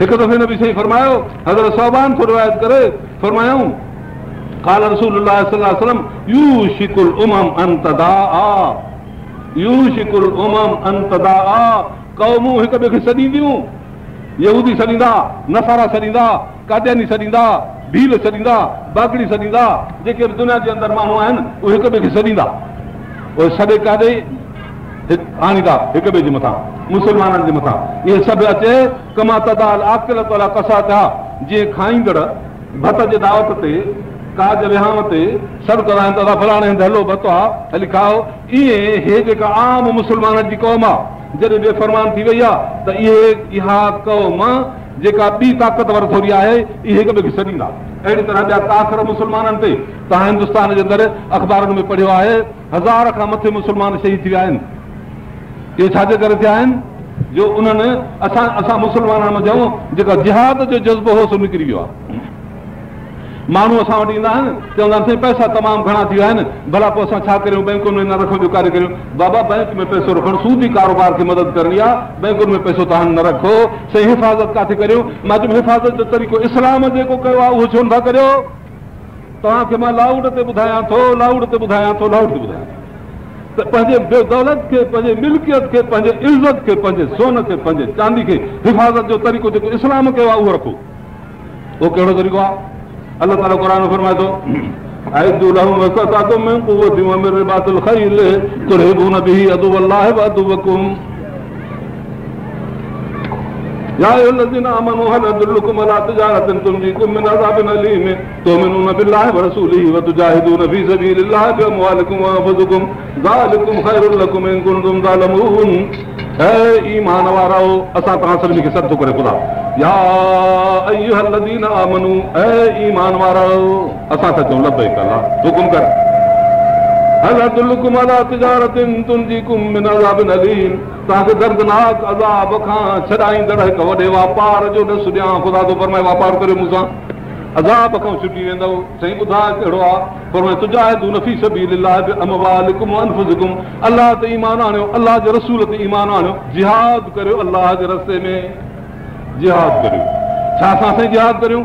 هڪ دفعي نبي سائين فرمايو، حضرت ثوبان ٿو روايت ڪري، فرمايائون، قال رسول الله صلي الله عليه وسلم يوشڪ الامم ان تداعي يوشڪ الامم ان تداعي قومون هڪ ٻئي کي سڏينديون، يهودي سڏيندا، نصارا سڏيندا، قادياني سڏيندا، ڀيل سڏيندا، باگڙي سڏيندا، جيڪي به دنيا جي اندر ماڻهو آهن اهي هڪ ٻئي کي سڏيندا، اهي سڏي ڪاڏي آڻيندا هڪ ٻئي جي مٿان، مسلمانن جي مٿان، اهي سڀ اچي ڪما تداعي الاڪلة علي قصعتها جيئن کائيندڙ ڀت جي دعوت تي، ڪاڄ وهانء تي سڏ ڪندا آهن ته ادا فلاڻي هنڌ هلو ڀت آ هلي کائو، ائين هي جيڪا عام مسلمانن جي قوم آ جڏهن بي فرمان ٿي وئي آ ته اهي اها قوم جيڪا ٻي طاقتور ٿوري آهي اهي هڪ ٻئي کي سڏيندا. اهڙي طرح ٻيا ڪافر مسلمانن تي توهان هندستان جي اندر اخبارن ۾ پڙهيو آهي هزار کان مٿي مسلمان شهيد ٿي ويا آهن. اهي ڇا جي ڪري ٿيا آهن جو انهن اسان اسان مسلمانن منجهون جيڪا جهاد جو جذبو هو سو نڪري ويو آهي. ماڻهو اسان وٽ ايندا آهن، چوندا آهن سائين پئسا تمام گهڻا ٿي ويا آهن، ڀلا پوء اسان ڇا ڪريون، بئنڪن ۾ نه رکون ٻيو ڪاڏي ڪريون؟ بابا بئنڪ ۾ پئسو رکڻ سودي ڪاروبار کي مدد ڪرڻي آهي، بئنڪن ۾ پئسو توهان نه رکو، سائين حفاظت ڪاٿي ڪريون؟ مان چيم حفاظت جو طريقو اسلام جيڪو ڪيو آهي اهو ڇو نٿا ڪريو؟ توهان کي مان لائوڊ تي ٻڌايان ٿو، لائوڊ تي ٻڌايان ٿو، لائوڊ تي ٻڌايان ٿو ته پنهنجي دولت کي، پنهنجي ملڪيت کي، پنهنجي عزت کي، پنهنجي سون کي، پنهنجي چاندي کي حفاظت جو طريقو جيڪو اسلام ڪيو آهي اهو رکو. اهو ڪهڙو طريقو آهي؟ الله تعاليٰ قرآن ۾ فرمائي ٿو، اعدوا لهم ما استطعتم من قوة ومن رباط الخيل ترهبون به عدو الله وعدوڪم يا ايها الذين آمنوا هل ادلڪم علي تجارة تنجيڪم من عذاب اليم تؤمنون بالله ورسوله وتجاهدون في سبيل الله باموالڪم وانفسڪم ذلڪم خير لڪم ان ڪنتم تعلمون اي ايمان وارؤ! اسان توهان سڀني کي سڏ ٿو ڪري خدا يا ايها الذين آمنوا اي ايمان وارؤ! اسان ٿا چئون لبيڪ الله حڪم ڪر هل ادلڪم علي تجارة تنجيڪم من عذاب اليم توهان کي دردناڪ عذاب کان ڇڏائيندڙ هڪ وڏي واپار جو ڏس ڏيان خدا ٿو فرمائي واپار ڪريو مون سان عذاب کان ڇٽي ويندؤ سائين ٻڌاء ڪهڙو آ؟ فرمايو، تجاهدون في سبيل الله باموالڪم وانفسڪم الله تي ايمان آڻيو، الله جي رسول تي ايمان آڻيو، جهاد ڪريو الله جي رستي ۾ جهاد ڪريو. ڇا سان سائين جهاد ڪريون؟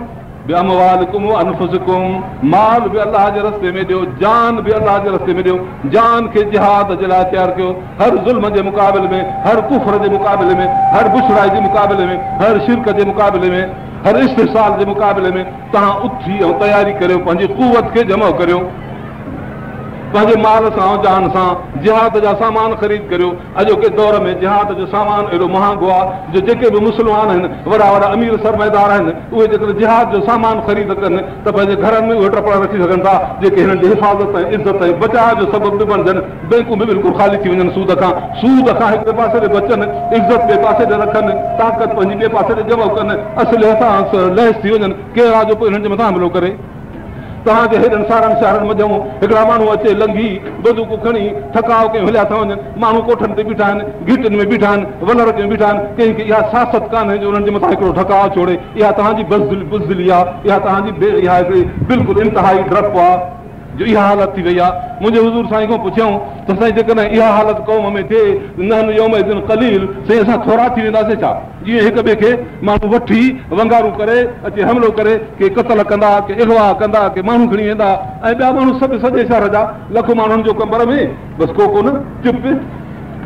باموالڪم وانفسڪم مال به الله جي رستي ۾ ڏيو، جان به الله جي رستي ۾ ڏيو، جان کي جهاد جي لاء تيار ڪيو، هر ظلم جي مقابلي ۾، هر ڪفر جي مقابلي ۾، هر بڇڙائي جي مقابلي ۾، هر شرڪ جي مقابلي ۾، هر استحصال جي مقابلي ۾ توهان اٿي ۽ تياري ڪريو، پنهنجي قوت کي جمع ڪريو، پنهنجي مال سان ۽ جان سان جهاد جا سامان خريد ڪريو. اڄوڪي دور ۾ جهاد جو سامان ايڏو مهانگو آهي جو جيڪي به مسلمان آهن، وڏا وڏا امير سرمائيدار آهن، اهي جيڪڏهن جهاد جو سامان خريد ڪن ته پنهنجي گهرن ۾ اهي ٽپڙا رکي سگهن ٿا، جيڪي هنن جي حفاظت ۽ عزت ۽ بچاء جو سبب به بڻجن. بئنڪون به بلڪل خالي ٿي وڃن سود کان، سود کان هڪڙي پاسي ڏي بچن، عزت ٻئي پاسي ڏي رکن، طاقت پنهنجي ٻئي پاسي ڏي جمع ڪن، اسلحي سان ليس ٿي وڃن، ڪير آ جو پوء انهن جي مٿان حملو ڪري؟ توهان جي هيڏن سارن شهرن منجهئون هڪڙا ماڻهو اچي لنگهي، بندوقون کڻي، ٺڪاء ڪيون هليا ٿا وڃن، ماڻهو ڪوٺن تي بيٺا آهن، گهٽين ۾ بيٺا آهن، ولر ڪيون بيٺا آهن، ڪنهن کي اها ساست ڪانهي جو انهن جي مٿان هڪڙو ٺڪاء ڇوڙي، اها توهان جي بزدلي آ، اها توهان جي بي اها هڪڙي بلڪل انتهائي ڊپ آ. جو اها حالت ٿي وئي آهي. منهنجي حضور سائين کان پڇيائون ته سائين جيڪڏهن اها حالت قوم ۾ ٿئي نحن يومئذ قليل سائين اسان ٿورا ٿي وينداسين ڇا؟ جيئن هڪ ٻئي کي ماڻهو وٺي ونگارون ڪري اچي حملو ڪري ڪي قتل ڪندا ڪي اغوا ڪندا ڪي ماڻهو کڻي ويندا ۽ ٻيا ماڻهو سڀ سڄي شهر جا لک ماڻهن جو قمبر ۾ بس ڪو ڪونه چپ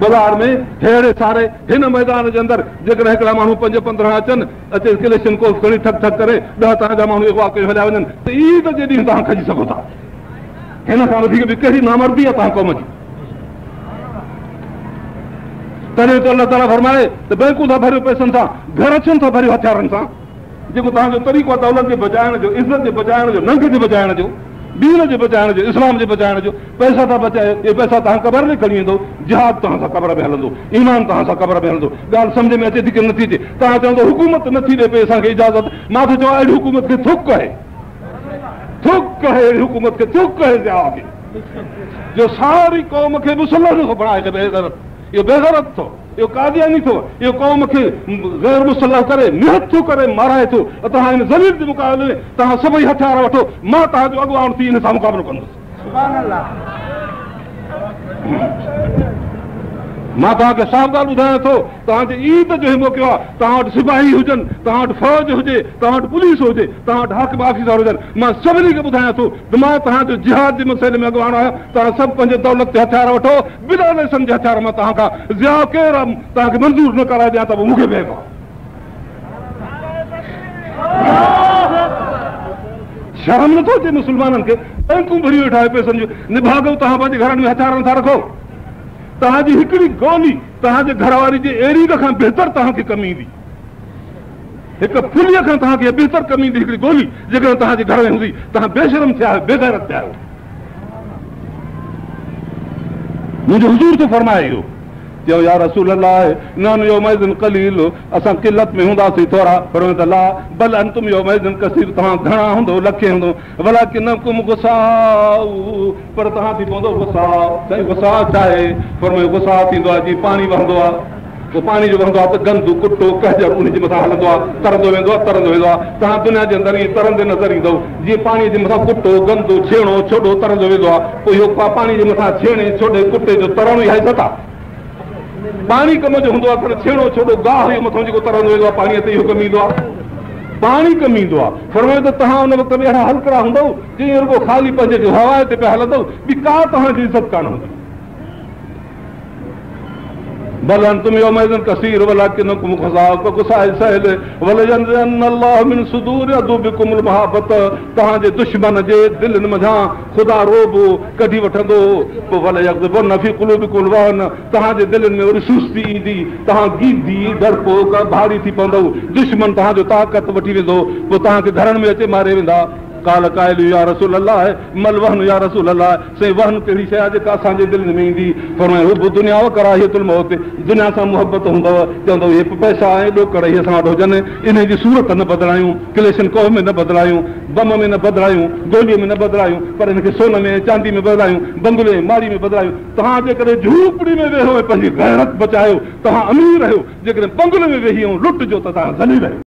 بازار ۾ ههڙي ساري هن ميدان جي اندر جيڪڏهن هڪڙا ماڻهو پنج 15 اچن اچي ڪلشنڪوف کڻي ٺڪ ٺڪ ڪري 10 توهان جا ماڻهو اغوا ڪري هليا وڃن ته عيد جي ڏينهن توهان کڄي سگهو ٿا. هن کان وڌيڪ ٻي ڪهڙي نامردي آهي توهان قوم جي؟ تڏهن ته الله تعاليٰ فرمائي ته بئنڪون ٿا ڀريو پئسن سان، گهر ڇو ٿا ڀريو هٿيارن سان؟ جيڪو توهان جو طريقو آهي دولت جي بچائڻ جو، عزت جي بچائڻ جو، ننگ جي بچائڻ جو، دين جي بچائڻ جو، اسلام جي بچائڻ جو، پئسا ٿا بچايو، اهي پئسا توهان قبر ۾ کڻي ويندؤ، جهاد توهان سان قبر ۾ هلندو، ايمان توهان سان قبر ۾ هلندو. ڳالهه سمجهه ۾ اچي ٿي ڪي نٿي اچي؟ توهان چوندؤ حڪومت نٿي ڏئي پئي اسان کي اجازت، مان ٿو چوان اهڙي حڪومت کي ٿڪ آهي، ٿڪ آهي اهڙي حڪومت کي، ٿڪ آهي ضياء کي جو ساري قوم کي مسلح نٿو بڻائي بيغيرت، اهو بيغيرت اٿو. اهو قادياني ٿو، اهو قوم کي غير مسلح ڪري، نهت ٿو ڪري، مارائي ٿو. توهان هن ذليل جي مقابلي ۾ توهان سڀئي هٿيار وٺو، مان توهان جو اڳواڻ ٿي هن سان مقابلو ڪندس. مان توهان کي صاف ڳالهه ٻڌايان ٿو، توهان جي عيد جو هي موقعو آهي، توهان وٽ سپاهي هجن، توهان وٽ فوج هجي، توهان وٽ پوليس هجي، توهان وٽ حاڪم آفيسر هجن، مان سڀني کي ٻڌايان ٿو ته مان توهان جو جهاد جي مسئلي ۾ اڳواڻ آهيان، توهان سڀ پنهنجي دولت تي هٿيار وٺو، بنا لائسنس جي هٿيار مان توهان کان ضياء ڪير توهان کي منظور نه ڪرائي ڏيان ته پوء مون کي به عيب آهي. شرم نٿو اچي مسلمانن کي، بئنڪون ڀريون ويٺا آهيو پئسن جون، نڀاڳؤ توهان پنهنجي گهرن ۾ هٿيار نٿا رکو. توهان جي هڪڙي گولي توهان جي گهر واري جي ايريگ کان بهتر توهان کي ڪم ايندي. هڪ ڦليء کان توهان کي بهتر ڪم ايندي هڪڙي گولي جيڪڏهن توهان جي گهر ۾ هوندي. توهان بيشرم ٿيا آهيو، بيغيرت ٿيا آهيو. منهنجو حضور ٿو فرمائي اهو چيو يا رسول الله نحن يومئذ قليل اسان قلت ۾ هونداسين ٿورا. فرمايو ته لا بل انتم يومئذ ڪثير توهان گهڻا هوندؤ لکين هوندؤ. ولڪنڪم غثاء پر توهان ٿي پوندؤ غثاء. سائين غثاء ڇا آهي؟ فرمايو غثاء ٿيندو آهي جيئن پاڻي وهندو آهي پوء پاڻي جو وهندو آهي ته گند ڪٽو ڪهجر ان جي مٿان هلندو آهي ترندو ويندو آهي ترندو ويندو آهي. توهان دنيا جي اندر ائين ترندي نظر ايندؤ جيئن پاڻي جي مٿان ڪٽو گند ڇيڻو ڇوڏو ترندو ويندو آهي پوء اهو پاڻي جي مٿان ڇيڻي ڇوڏي ڪٽي جو ترڻ اها عزت آهي. پاڻي ڪم جو هوندو آهي پر ڇيڻو ڇوڏو گاهه اهو مٿان جيڪو ترندو ويندو آهي پاڻيء تي اهو ڪم ايندو آهي. پاڻي ڪم ايندو آهي. فرمايو ته توهان ان وقت ۾ اهڙا هلڪڙا هوندؤ جيئن رڳو خالي پنهنجي هوا تي پيا هلندؤ ٻي ڪا توهان جي عزت ڪانه هوندي. بل انتم يومئذ ڪثير ولڪنڪم غثاء ڪغثاء السيل ولينزعن الله من صدور عدوڪم المهابة توهان جي دشمن جي دلين منجهان خدا رعب ڪڍي وٺندو، پوء وليقذفن في قلوبڪم الوهن توهان جي دلين ۾ وري سستي ايندي، توهان گيدي، ڊرپوڪ، ڀاري ٿي پوندؤ، دشمن توهان جو طاقت وٺي ويندو، پوء توهان کي گهرن ۾ اچي ماري ويندا. قال قائل يا رسول الله ما الوهن يا رسول الله سائين وهن ڪهڙي شيء آهي جيڪا اسان جي دلين ۾ ايندي؟ فرمايو حب الدنيا وڪراهية الموت دنيا سان محبت هوندؤ، چوندؤ اهي پئسا ۽ ڏوڪڙ اهي اسان وٽ هجن، انهي جي صورت نه بدلايون، ڪليشنڪوف ۾ نه بدلايون، بم ۾ نه بدلايون، گوليء ۾ نه بدلايون، پر ان کي سون ۾ ۽ چاندي ۾ بدلايون، بنگلي ۽ ماڙي ۾ بدلايون. توهان جيڪڏهن جهوپڙي ۾ ويهو ۽ پنهنجي غيرت بچايو، توهان امير آهيو، جيڪڏهن بنگلي ۾ ويهي ۽ لٽجو ته توهان ذليل آهيو.